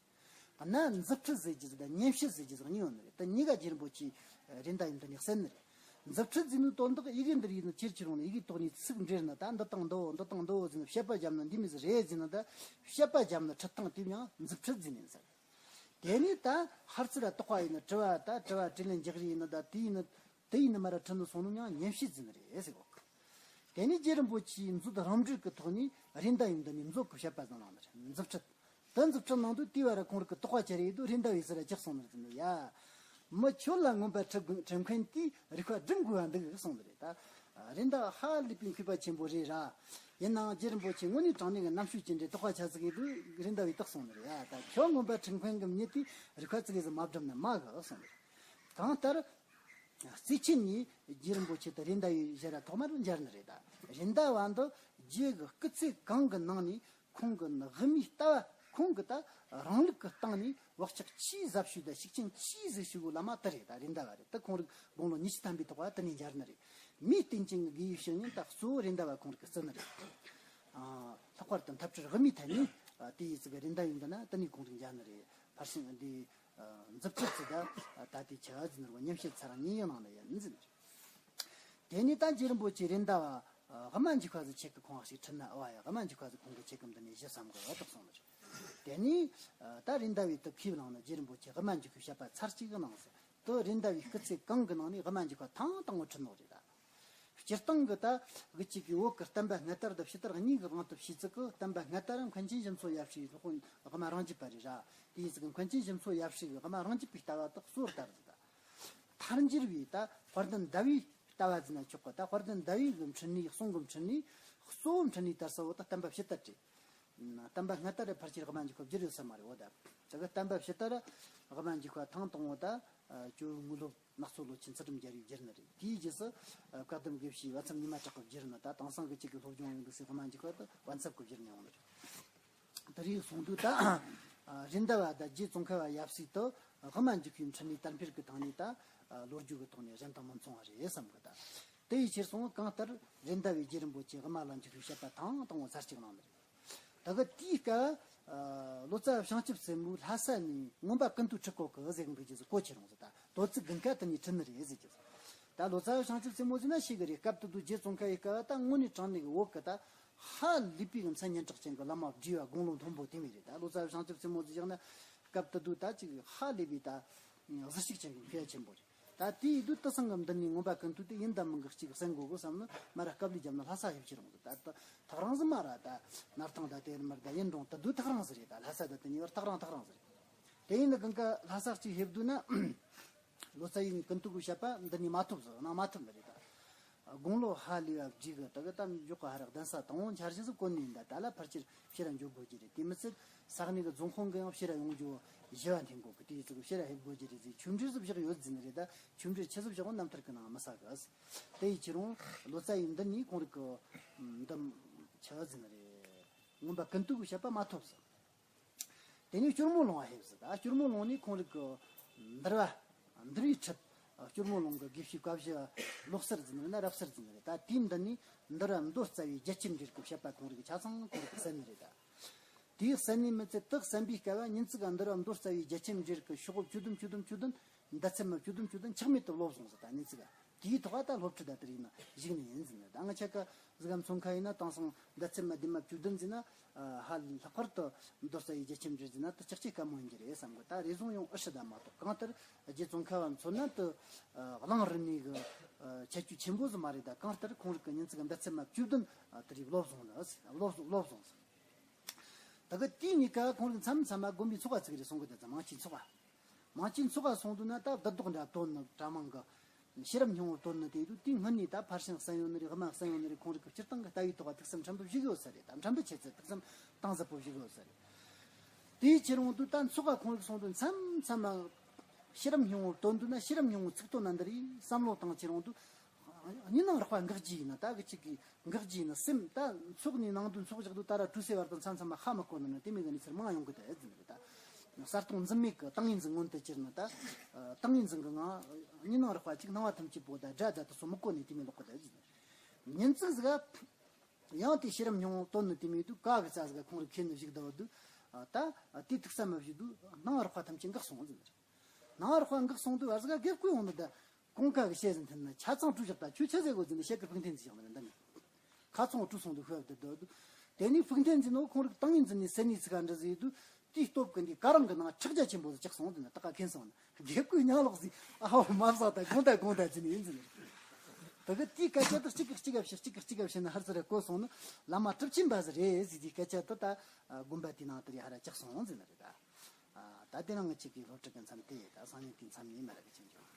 རེད། གནའ་མཛུབ་ཁྲིད་ཟེར་རྒྱུ་ཟིག་དང་ཉན་བཤད་ཟེར་རྒྱུ་ཟིག་གཉིས་ཡོད་ནི་རེད། ད་གཉིས་ཀ་རྗེ་རིན་པོ་ཆེས་རེད་མདའ་བའི་མདུན་ནས་གསན་ནི་རེད། མཛུབ་ཁྲིད་ཟེར་ནི་དོན་དག་ཡི་གེ་འདི་རིགས་ནི་ཁྱེར་ཁྱེར་ཡོང་ནས་ཡི་གེའི་ཐོག་ནས་ཚིག་འགྲེལ་ནི། ད་འདི་དང་འདི་བོ་འདི་དང་འདི་བོ་ཟེར་ནི་བཤད་པ་བརྒྱབ་ནི་འདི་མོ་ཟིག་རེད་ཟེར་ནི། ད་བཤད་པ་བརྒྱབ་ནི་ཁྲིད་སྟངས་དེ་མྱང་མཛུབ་ཁྲིད་ཟེར་ནི་ཟེར། དེ་ནས་ད་ཧར་ཚུར་ལ་དོགས་པ་ཡིན་ན་དྲི་བ། ད་དྲི་བ་དྲིས་ལན་རྒྱག་རེས་ཡིན་ན། ད་དེ་ཡིན་ན་དེ་ཡིན་ན་མར་ར་ཁྲིད་ནི་སོང་ནོ་མྱང་ཉན་བཤད་ཟེར་ནི་རེད་ཟེར་གོ། དེ་ནས་རྗེ་རིན་པོ་ཆེས་མཛོད་རང་འགྲེལ་གྱི་ཐོག་ནས་རེད་མདའ་བའི་མདུན་ནས་མཛོད་ཀྱི་བཤད་པ་ཟིག་གནང་ནི་རེད། མཛུབ་ཁྲིད་དེ་མཛུབ་ཁྲིད་གནང་དུས་དེའི་བར་ར་ཁོང་རིག་གི་དོགས་པ་ཅི་རེད་འདུག་རེད་མདའ་བས་ཟེར་ར་རྒྱག་སོང་ནི་རེད་ཟེར་ནི། ཡ། མི་ཁྱོད་ལ་མངོན་པ་ཁྲིད་ཁྲིད་མཁན་དེས་རིག་པ་སྒྲིམ་དགོས་པ་འདུག་གསུངས་ནི་རེད། ད་རེད་མདའ་ཧ་ལས་པའི་མཁས་པ་ཆེན་པོ་རེད་ར། ཡིན་ནའང་རྗེ་རིན་པོ་ཆེ་དངོས་གནས་དྲང་གནས་ཀྱི་རྣམ་དཔྱོད་ཅན་རེད། དོགས་པ་ཆ་ཟིག་གི་འདུག་རེད་མདའ་བས་བདག་གསུངས་ནི་རེད། ཡ། ད་ཁྱོད་མངོན་པ་ཁྲིད་མཁན་གྱི་མྱི་དེས་རིག་པ་ཙིག་གེ་ཟིག་མ་སྒྲིམ་ན་མ་གི་གསུངས་ནི་རེད། གང་ལྟར། རྩེ་ཆེན་ནས་རྗེ་རིན་པོ་ཆེ་དང་རེད་མདའ་བའི་ཞལ་ར་ཐོག་མར་མཇལ་ནི་རེད། ད་རེད་མདའ་བ་འདི་རྗེ་གི་སྐུ་ཚེ་གང་གི་ནང་ནས་ཁོང་གི་དབུ་མའི་ལྟ་བ། ཁོང་གི་ད་རང་ལུགས་ཀྱི་སྟེང་ནས་བག་ཆགས་ཆེས་ཟབ་ཤོས་དང་ཤུགས་རྐྱེན་ཆེས་ཟབ་ཤོས་བོ་བླ་མ་དེ་རེད། ད་རེད་མདའ་བ་རེད། ད་ཁོང་རིག་དགུང་ལོ་ཉི་ཤུ་ཐམ་པའི་ཐོག་བ་དེ་ནས་མཇལ་ནི་རེད། མིའི་རྟེན་ཅན་གྱི་དགེ་བའི་བཤེས་གཉེན་ད་གཙོ་བོ་རེད་མདའ་བ་ཁོང་རིག་གི་བརྩི་ནི་རེད། ཨ། ལྷག་པར་དུ་འཐབ་བྲལ་དབུ་མའི་ཐད་ནས་དེ་ཡི་ཚིག་རེད་མདའ་བའི་མདུན་ན་དེ་ནས་ཁོང་རིག་མཇལ་ནི་རེད། ཕར་ཕྱིན་འདི། མཛུབ་ཁྲིད་ཚུལ་དང་ད་ལྟའི་ཆ་ཟིན་རུ་ཉམས་བཞེས་ཚར་ཉིན་ཡང་ནང་ན་ཡིན་ཟིན། དེ་ནས་ད་རྗེ་རིན་པོ་ཆེ་རེད་མདའ་བ་དབུ་མ་འཇུག་པ་ཟིག་ཆེད་ཀྱི་ཁོང་ཞིག་ཁྲིད་ན་ཨ་བ་ཡ། དབུ་མ་འཇུག་པ་ཟིག་ཁོང་གི་ཆེད་ཀྱི་འདི་ནས་གཞི་བསམ་གི་ཨ་ཐག་སོང་ནི་རེད། དེ་ནས་ད་རེད་མདའ་བའི་དུ་ཁས་བླངས་ན་རྗེ་རིན་པོ་ཆེ་དབུ་མ་འཇུག་པའི་བཤད་པ་ཚར་གཅིག་གི་ནང་ཟིན་དུ་རེད་མདའ་བའི་སྐུ་ཚེ་གང་གི་ནང་ནས་དབུ་མ་འཇུག་པ་ཐེངས་དང་པོ་ཁྲིད་ནོ་རེད་ད། སྤྱིར་བཏང་གི་ད་གི་ཅིག་གི་བོད་ཀྱི་བསྟན་པ་སྔ་དར་དང་ཕྱི་དར་གཉིས་ཀྱི་དབང་དུ་བྱས་ཚུལ་གྱི་བསྟན་པ་སྔ་དར་མཁན་ཆེན་ཞི་འཚོ་ཡབ་སྲས་སློབ་དཔོན་དབུ་མ་རང་རྒྱུད་པ་རེད་ར། དེ་ཡིན་ཚུལ་གྱི་མཁན་ཆེན་ཞི་འཚོ་ཡབ་སྲས་ཀྱི་དབུ་མ་རང་རྒྱུད་པའི་ལྟ་བ་དག་གཙོ་བོར་དར་ཟིན་ད། མཐར་འགྱུར་བའི་ད་དཔལ་ལྡན་ཟླ་བའི་ལྟ་བ་ཟིན་ན་ཆོག་གི། ད་དཔལ་ལྡན་ཟླ་བའི་གི་འཕྲིན་ལས་གསུང་གི་འཕྲིན་ལས་གཙོ་བོ་འཕྲིན་ལས་དར་ས་བོ་ད་བསྟན་པ་ཕྱི་དར་རེད། བསྟན་པ་སྔ་དར་ར་ཕལ་ཆེར་དབུ་མ་འཇུག་པ་བསྒྱུར་ཡོད་ས་མ་རེད། འོ་ད་དེ་གི་བསྟན་པ་ཕྱི་དར་དབུ་མ་འཇུག་པ་ཐེངས་དང་པོ་ད་ཇོ་བོའི་དངོས་སློབ་ནག་ཚོ་ལོ་ཆེན་ཚུལ་ཁྲིམས་རྒྱལ་བས་བསྒྱུར་ནི་རེད། དེའི་རྗེས་སུ་བཀའ་གདམས་དགེ་བཤེས་པ་ཚབ་ཉི་མ་གྲགས་ཀྱིས་བསྒྱུར་ནི། ད་དེང་སང་གི་ཅིག་གི་སློབ་སྦྱོང་ཡོང་འདུག་སའི་དབུ་མ་འཇུག་པ་ད་པ་ཚབ་ཀྱིས་བསྒྱུར་ནས་ཡོང་ནི་རེད། དེ་རིགས་གསུང་དུས་ད་རེད་མདའ་བ་ད་རྗེ་ཙོང་ཁ་པ་ཡབ་སྲས་དུ་དབུ་མ་འཇུག་པའི་འཕྲིན་ལས་དར་འཕེལ་གྱི་ཐང་ནས་ད་ལོ་རྒྱུས་ཀྱི་ཐོག་ནས་གཞན་དང་མི་མཚུངས་པ་རེད་བསམ་གི། ད་དེ་ཡི་ཕྱིར་སོང་གང་ལྟར་རེད་མདའ་བའི་རྗེ་རིན་པོ་ཆེ་དབུ་མ་ལ་འཇུག་པའི་བཤད་པ་ཐེངས་དང་པོ་ཚར་གཅིག་གནང་ནི་རེད། ད་གི་དེའི་སྐབས་ལོ་ཙཱ་བྱང་ཆུབ་སེམས་དཔའི་ལྷ་ས་ནས་མངོན་པ་ཀུན་ཏུ་ཁྲིད་གོ་གི་ཟེར་གི་འདུག་རྗེས་སུ་གོ་ཆེ་རུང་ཟེར། ད་དོ་ཚིག་དགུན་ཁ་དེ་ནས་ཁྲིད་ནི་རེད་ཟེར་གི། ད་ལོ་ཙཱ་བྱང་ཆུབ་སེམས་དཔའ་ཟེར་ན་ཤེས་གི་རེད། སྐབས་དེ་དུས་རྗེ་ཙོང་ཁ་པའི་སྐབས་ད་དངོས་གནས་དྲང་གནས་གི་བོད་གི་ད་ཧ་ལས་པའི་གི་མཚན་སྙན་གྲགས་ཅན་གི་བླ་མ་བགྲེས་པ་དགུང་ལོ་མཐོན་པོ་དེ་མོ་རེད། ད་ལོ་ཙཱ་བྱང་ཆུབ་སེམས་དཔའ་ཟེར་བཞག་ན་སྐབས་དེ་དུས་ད་ཅིག་ཧ་ལས་པའི་ད་གཟི་བརྗིད་ཅན་གི་མཁས་ཆེན་པོ་རེད། ད་དེའི་དུས་དེང་སང་གི་མདུན་ནས་མངོན་པ་ཀུན་ཏུ་དེ་ཡིན་དང་མིན་གི་གཅིག་གསན་དགོས་གི་བསམ་ན་མ་ར་སྐབས་ལས་བརྒྱབ་ན་ལྷ་ས་ཕེབས་ཀྱི་རུང་གི། ད་ད་ཐག་རིང་ཟིག་མ་ར་ད་སྣར་ཐང་ད་དེར་མར་ད་ཡིན་རུང་ད་དུས་ཐག་རིང་ཟིག་རེད། ད་ལྷ་ས་ད་དེ་གཉིས་བར་ཐག་རིང་ཐག་རིང་ཟིག་རེད། དེ་ཡིན་ན་གང་ག་ལྷ་ས་གཅིག་ཕེབས་དུས་ན་ལོ་ཙཱ་བའི་ཀུན་ཏུ་གི་བཤད་པ་འདི་ནས་མ་ཐོབ་ཟིག་གནང་མ་ཐུབ་ནི་རེད། ད་དགུང་ལོ་ཧ་ལས་པ་བགྲེས་གི་ད་གི་ད་མགྱོགས་གི་ཧ་ར་གདན་ས་དང་པོ་འཆར་གཞི་ཟིག་བཀོད་ནས་ཡིན། ད་ད་ལ་ཕལ་ཆེར་ཕྱིར་ར་འགྱོ་དགོས་ཀྱི་རེད། དེ་མི་ཚད་ས་གནས་གི་རྫོང་ཁོངས་གི་ཡང་ཕྱིར་ར་ཡོང་རྒྱུ་བཞི་བ་འཐེན་དགོས་གི། དེའི་ཚུལ་ཕྱིར་ར་ཕེབས་དགོས་ཀྱི་རེད་ཟེར་ཆོས་འབྲེལ་ཟིག་བཞག་ཡོད་ཟེར་ནི་རེད། ད་ཆོས་འབྲེལ་ཆི་ཟིག་བཞག་གོ་རྣམ་ཐར་གི་ནང་མི་གསལ་གི། དེ་ཡི་ཕྱིར་རུང་ལོ་ཙཱ་བའི་མདུན་ནས་ཁོང་རིགས་གི་འདི་ཆི་ཟེར་ནི་རེད། མངོན་པ་ཀུན་ཏུ་གི་བཤད་པ་མ་ཐོབ་ཟིག་དེ་ནས་སྐྱོར་མོ་ལུང་བ་ཕེབས་ཟིག་ད་སྐྱོར་མོ་ལུང་ནས་ཁོང་རིགས་གི་འདུལ་བ་འདུལ་བའི་ཁྲིད། སྐྱོར་མོ་ལུང་གི་དགེ་བཤེས་བཀའ་བཞི་ཀློག་གསར་ཟེར་ནི་རེད་ན་རབ་གསར་ཟེར་ནི་རེད། ད་དེའི་མདུན་ནས་འདུལ་བ་མདོ་རྩ་བའི་རྒྱ་ཆེར་འགྲེལ་གི་བཤད་པ་ཁོང་རིགས་ཆ་ཚང་ཁོང་རིགས་གསན་ནི་རེད། ད་དེའི་གསན་ནས་མི་ཚད་དེ་གསན་པའི་སྐབས་ཉིན་གཅིག་ག་འདུལ་བ་མདོ་རྩ་བའི་རྒྱ་ཆེར་འགྲེལ་གི་ཤོག་བཅུ་བདུན་བཅུ་བདུན་བཅུ་བདུན་མདའ་ཚན་མ་བཅུ་བདུན་བཅུ་བདུན་ཆག་མེད་དུ་ཀློག་སོང་ཟིག་ད་ཉིན་གཅིག་ག་དེའི་ཐོག་ད་སློབ་ཁྲིད་ད་དེ་རིགས་ན་གཞིགས་ནས་ཡིན་ཟེར་ནས། ད་ང་ཆ་ཀ་ཟིག་གམ་ཚོང་ཁ་ཡིན་ན་དེང་སང་མདའ་ཚན་མ་བདུན་མ་བཅུ་བདུན་ཟེར་ན་ཧ་ལས་ལྷག་པར་དུ་མདོ་རྩ་བའི་རྒྱ་ཆེར་འགྲེལ་ཟེར་ན་དེ་ཅག་ཅིག་དཀའ་མོ་ཡིན་གྱི་རེད་བསམ་གི། ད་རེ་ཟུང་ཡང་ཨེ་ཤི་ད་མ་གཏོགས་གང་ལྟར་རྗེ་ཙོང་ཁ་པ་མཚོན་ན་དེ་གླེང་རིག་གནས་གི་ཁྱད་ཆོས་ཆེན་པོ་ཟིག་མ་རེད། ད་གང་ལྟར་ཁོང་རིགས་གི་ཉིན་གཅིག་གམ་མདའ་ཚན་མ་བཅུ་བདུན་དེ་རིགས་ཀློག་སོང་ནི་ཀློག་སོང་ཀློག་སོང་ཟིག་ད་གི་དེའི་གཉིས་ཀ་ཁོང་རིགས་མཚམས་མཚམས་མ་དགོན་པའི་ཚོགས་པ་བཙུགས་རེད་གསུང་གི། དེ་ཚོ་མང་སྤྱི་ཚོགས་པ། མང་སྤྱི་ཚོགས་པ་སོང་དུས་ན་ད་བདུད་བཟློག་འདྲ་བཏོན་ནི་གྲྭ་མང་གི་ཤེས་རབ་སྙིང་པོ་བཏོན་ནི་དེ་དུས་དེའི་སྔོན་ནས་ད་ཕར་ཕྱིན་གསན་ཡོད་ནི་རེད། དབུ་མ་གསན་ཡོད་ནི་རེད། ཁོང་རིགས་ཀྱི་སྤྱིར་བཏང་གི་ལྟ་བའི་ཐོག་ལ་ཐུགས་བསམ་ཕྲན་བུ་བཞེས་ཡོད་ས་རེད། ད་ཕྲན་བུ་ཆེ་ཚད་ཐུགས་བསམ་གཏིང་ཟབ་པོ་བཞེས་ཡོད་ས་རེད། དེའི་ཕྱིར་འོང་དུས་ད་ཚོགས་པ་ཁོང་རིགས་སོང་དུས་མཚམས་མཚམས་མ་ཤེས་རབ་སྙིང་པོ་བཏོན་དུས་ན་ཤེས་རབ་སྙིང་པོ་ཚིག་བཏོན་ན་འདི་རེད་བསམ་བློ་བཏང་ཕྱིར་འོང་དུས། གཉིས་སྣང་རགས་པ་འགག་རྒྱུ་ཡིན་ན་ད་གི་ཅིག་གི་འགག་རྒྱུ་ཡིན་ན་སེམས་ད་ཚོགས་ནས་ནང་དུ་ཚོགས་བཞག་དུས་ད་ར་གྲོས་སའི་བར་དུ་མཚམས་མཚམས་མ་ཧ་མི་གོ་ནི་ན་དེ་མོ་གི་གནས་ཚུལ་མང་ཡོང་གི་ད་ཨེ་ཟིན་རེད། ད་གསར་གཏོང་འཛིན་མེད་གི་ཏིང་ངེ་འཛིན་མངོན་དུ་གྱུར་ན་ད་ཏིང་ངེ་འཛིན་གི་ངང་གཉིས་སྣང་རགས་པ་ཅིག་སྣང་བ་ཐམས་ཅད་པོ་ད་སྒྲ་ད་དུ་སོ་མི་གོ་ནས་དེ་མོ་ལོག་གི་ད་ཨེ་ཟིན་རེད། ཉིན་གཅིག་ཟིག་ཡང་དེ་ཤེས་རབ་སྙིང་པོ་བཏོན་ནི་དེ་མོ་དུས་ག་གི་རྩ་ཟིག་ཁོང་རིགས་ཁྱེར་ནས་བཞུགས་ད་བ་དུས་ད་དེ་ཐུགས་བསམ་མ་བཞེས་དུས་སྣང་བ་རགས་པ་ཐམས་ཅད་འགག་སོང་ཟིན་རེད། སྣང་བ་རགས་པ་འགག་སོང་དུས་བར་ཟིག་དགེ་བསྐོས་ཡོང་ནི་ད། གོང་ཁ་གི་བཤད་ཟིན་ཐུན་ན་ཆ་ཚང་གྲོས་བཞག་ད་ཁྱོད་ཆི་ཟེར་དགོས་ཟིན་ནས་བཤད་གི་ཕུགས་འཐེན་ཟིག་བཞག་ནས་འདི་ནི། ཁ་ཚོང་གྲོས་སོང་དུ་ཤོད་དུ་སྡོད་དུ། དེ་ནས་ཕུགས་འཐེན་ཟིན་ནོ་ཁོང་རིགས་ཏིང་ངེ་འཛིན་ནས་སེམས་ནས་ཚིག་ག་འདྲ་ཟིག་དུ། དེའི་སྟོབས་ཀྱིས་འདི་ག་རང་གི་ནང་ཁྲག་རྒྱ་ཆེན་པོ་ཟིག་བཅག་སོང་དུ་ནི་ད་ག་མཁྱེན་སོང་ནི། དགེ་བསྐོས་ཉང་ལོག་ཟིག་ཨ་ཧོ་མ་བཟའ་ད་དགོང་ད་དགོང་ད་ཟིན་ཡིན་ཟིན་ནི། ད་གི་དེའི་སྐད་ཆ་དུ་གཅིག་གི་གཅིག་ག་བཤད་གཅིག་གི་གཅིག་ག་བཤད་ནི་ཧར་ཚུར་གོ་སོང་ནི་བླ་མ་གྲུབ་ཆེན་པ་ཟིག་རེད་ཟིག་དེའི་སྐད་ཆ་དུ་ད་དགོན་པ་དེའི་ནང་དུ་རེ་ཧ་ར་བཅག་སོང་ཟིན་ནི་རེད་ད། ད་དེ་རིང་ང་གཅིག་གི་སློབ་ཁྲིད་ཀྱི་མཚམས་དེ་ད་སང་ཉིན་དེའི་མཚམས་ཡིན་མ་རེད་གི་ཅིང་ཀྱང་